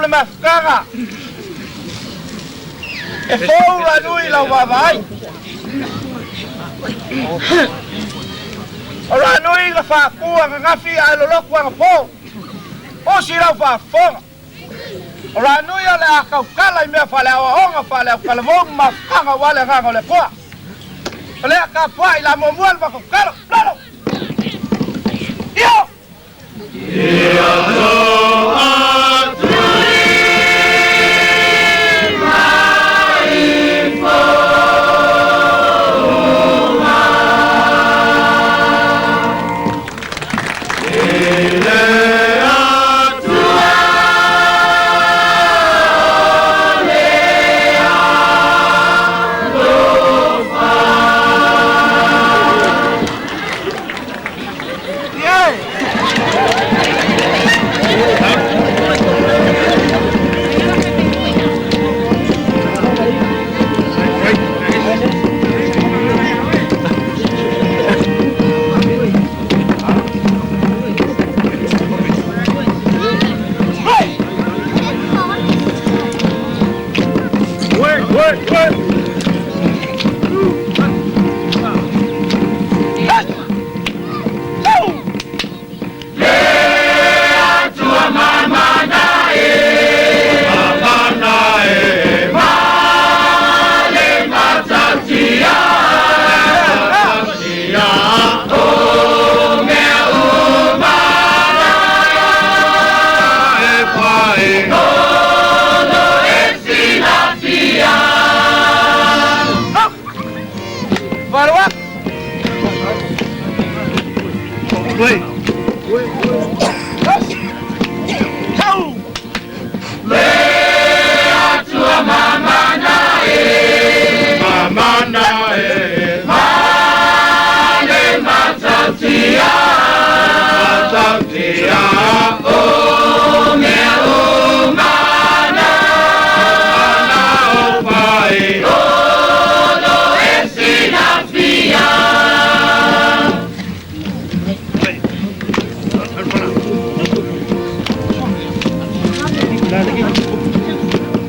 le mafutaga e fou Ranui i lau vaavaai. O Ranui na faapu ananafi ae lolotu anapo. Usi lau faafofoga. O Ranui o le a tautala i mea faaleaoaoga, faaleautalavou ma mafutaga aua le agaga o le Atua. O lea tapuai la muamua le matou tatalo. Lalo! Io! Work, work, work.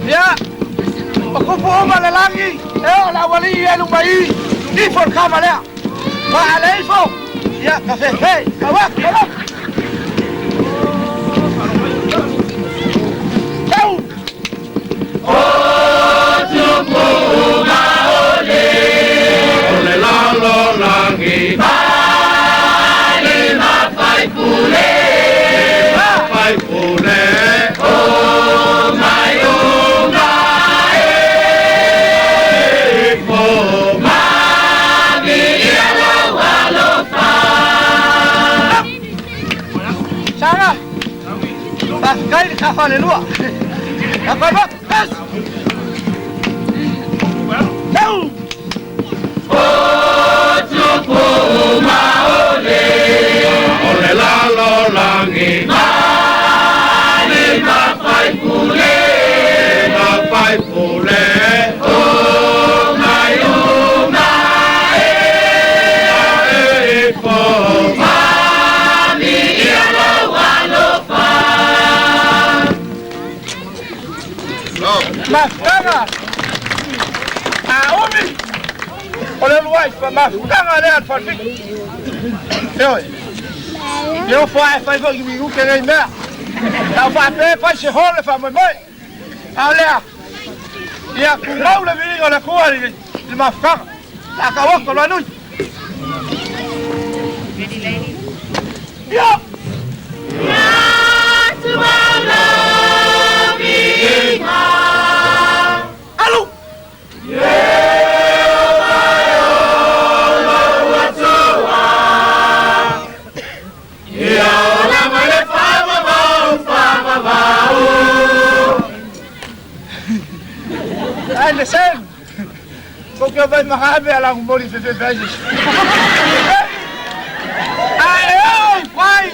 Ia, o kupu uma le lagi, e oo le aualii e luma i ifo le kama lea. Faale ifo, ia, ka fefe, ka wa, ka wa. Tau! Saga! Faafetai le tafalelua. Tafalua! Yes! Tau! Mafutaga! A umi! O le uluai mafutaga lea a le Falefitu. Ioe. E ofo ae fai foi i minute nei mea. Tau faapea e fai se holo le faamoemoe. A o lea, ia tumau le viiga o le Atua i le mafutaga. Sa tauoto loa nui. Ia! Alu! Ai le sen! Ko ke vai mahabe ala ngumoli fefe fefe. Ai oi pai.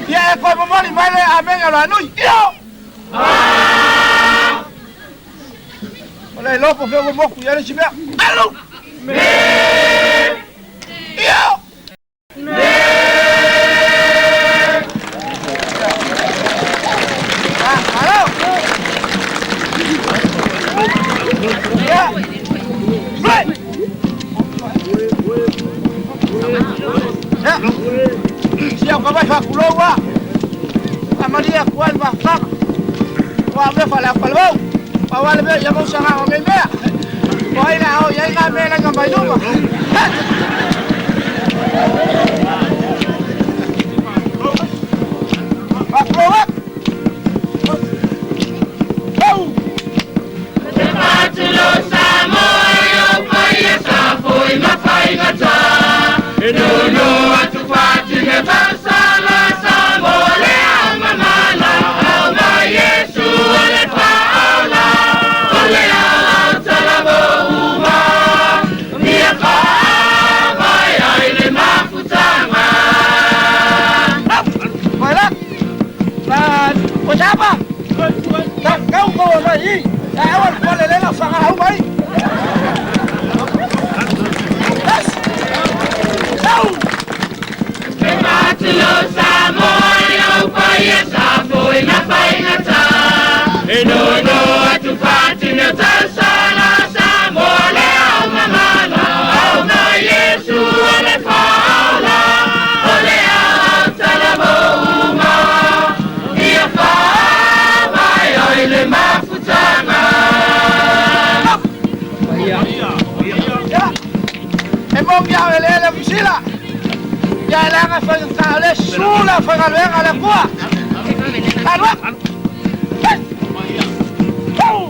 Ia e koe momoli mai le amenga lo anui. Io! O le lopo fe moku ia le simea. Alu! Io! Falevau. Pau le mea ia mau sanga o nei mea. O ai la o ia ngā mea langa mai luma. Pakloa. Pau. Te patulo sa moe o paia sa foi mafaigata. E nono atu patine tausala sa mole au mamala. Au mai Yesu o le paola. O le au tala mo uma. Mia paa mai ai le mafutanga. Vai lá. O chapa. Kau kau mai. Awal ko le la fanga au mai. Yes. Au. Te patulo sa moe o paia sa foi mafaigata. E nono atu patine tausala sa mole au mamala. Au mai Yesu o le paola. O le au tala mo uma. Ia paa mai ai le mafutanga. Ya. E mo mia ele le fusila. Ya le nga fa ta le sula fa ga le ga le kua. Alwa. Au.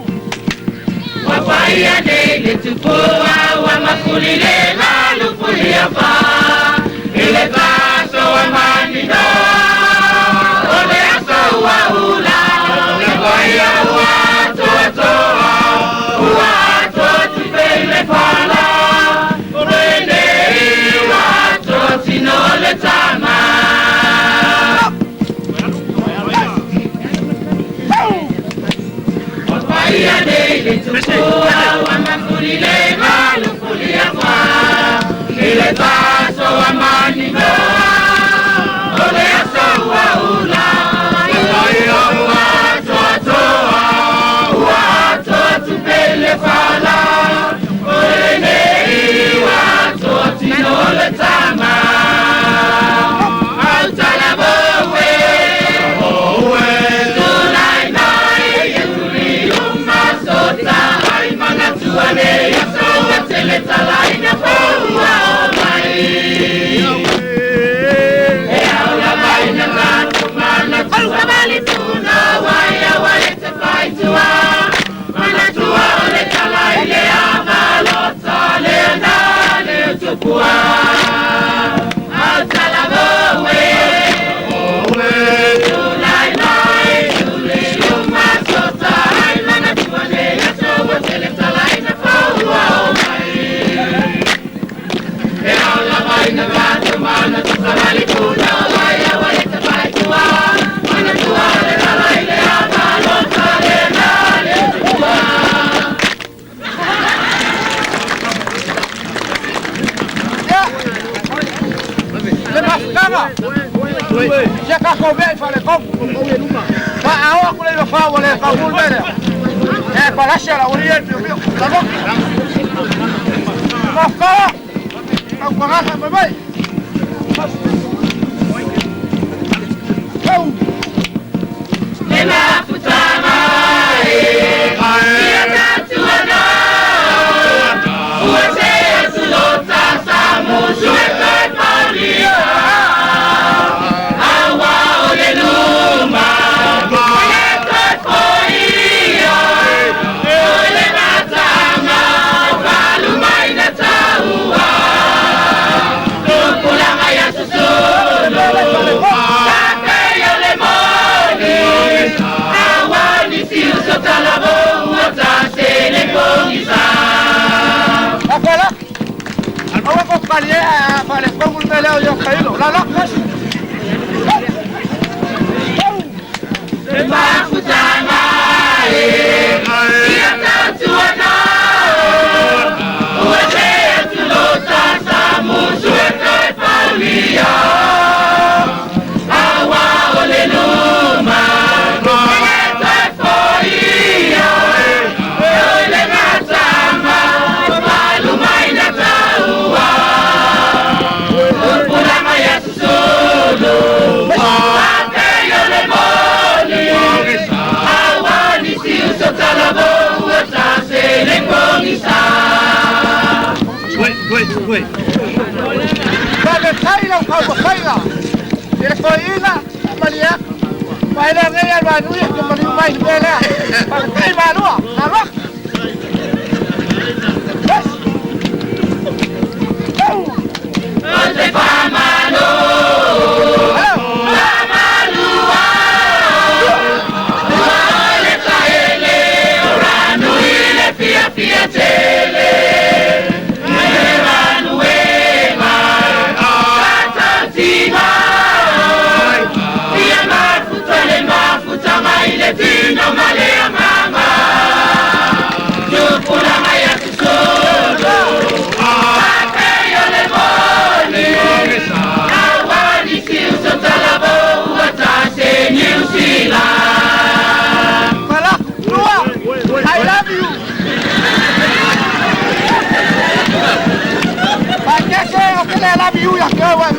Wapaia nei le tupua wa mafuli le lalu fulia fa. Ile taso wa manino. O le aso wa ula. Le waia wa toa toa. Ua toa tupe le pala. Rene wa toa tino le tama. Au. Wapaia nei le tupua wa mafuli le lalu fulia fa. Ile taso wa manino. O le aso wa ula. Le waia wa toa toa. Ua toa tupe le pala. Rene wa toa tino le tama. Au tala bowe. Tulai mai e tuli uma sota. Ai mana tuane ya soa tele tala ina paua o mai. E au la mai na tatu mana tua mali tuna waia waia te whaitua. Mana tua o le tala i le amalota le nane tupua. Au tala moe. Tulai mai tuli uma sota. Ai mana tuane ya soa tele tala ina paua o mai. E au la mai na tatu mana tua mali tuna waia waia te whaitua. Mana tua o le tala i le amalota le nane tupua. Ya. Le mafutanga. Ya ka ko mea i fale kau. Fa ao aku le fa wale ka mul mele. E palasia la uri e pio pio. La mo. Mafutanga. Au pagasa mai mai. Au. Te mafutanga e, ia tatu ana. Ua te atu lota sa musu e kai paulia. Awa o le luma, le kai poia. O le matanga, palu mai na taua. Tupulanga ia susulu, take o le moni. Awa ni I love you.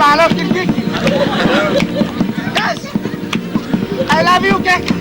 I love you. Yes. I love you, Kek.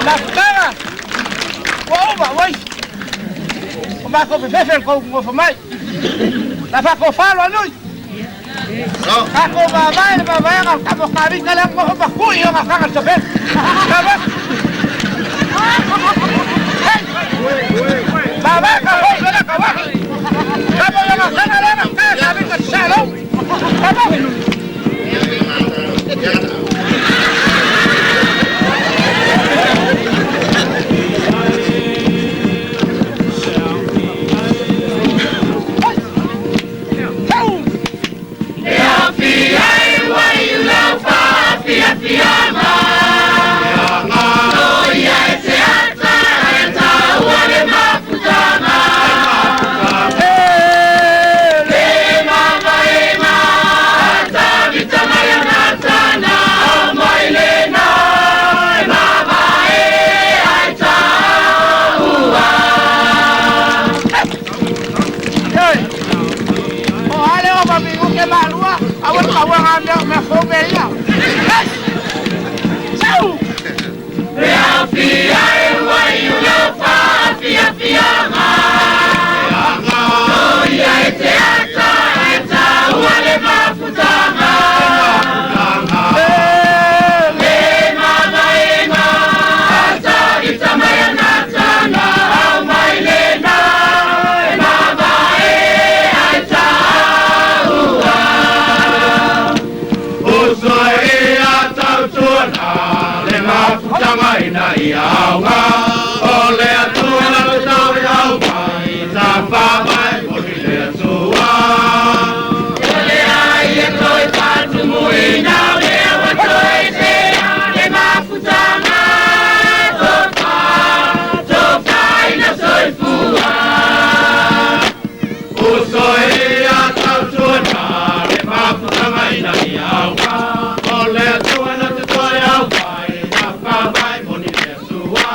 Mafutaga ua uma oi o makou fefefe le kou gofo mai na faakofalo anui takou mavae le mavaega o kamo kavita le gofo maku'i o gakaga le sofele kava mavae kafou lena kavahi kamo yo gakaga le gakaga kavita salou kava. O ale o mamigu ke malua, aua kauaga mea mea fou mea ia. Sau! Le mafutaga ina ia auga o le Atua na tau i au mai sa faavae moni le Atua. Uso e ia tautuana le mafutaga ina ia auga o le Atua na te toe au mai sa faavae moni le Atua.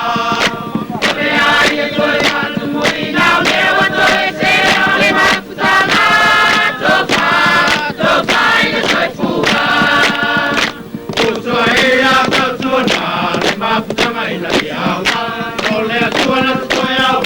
Uso e ia tautuana le mafutaga ina ia auga o le Atua na te toe au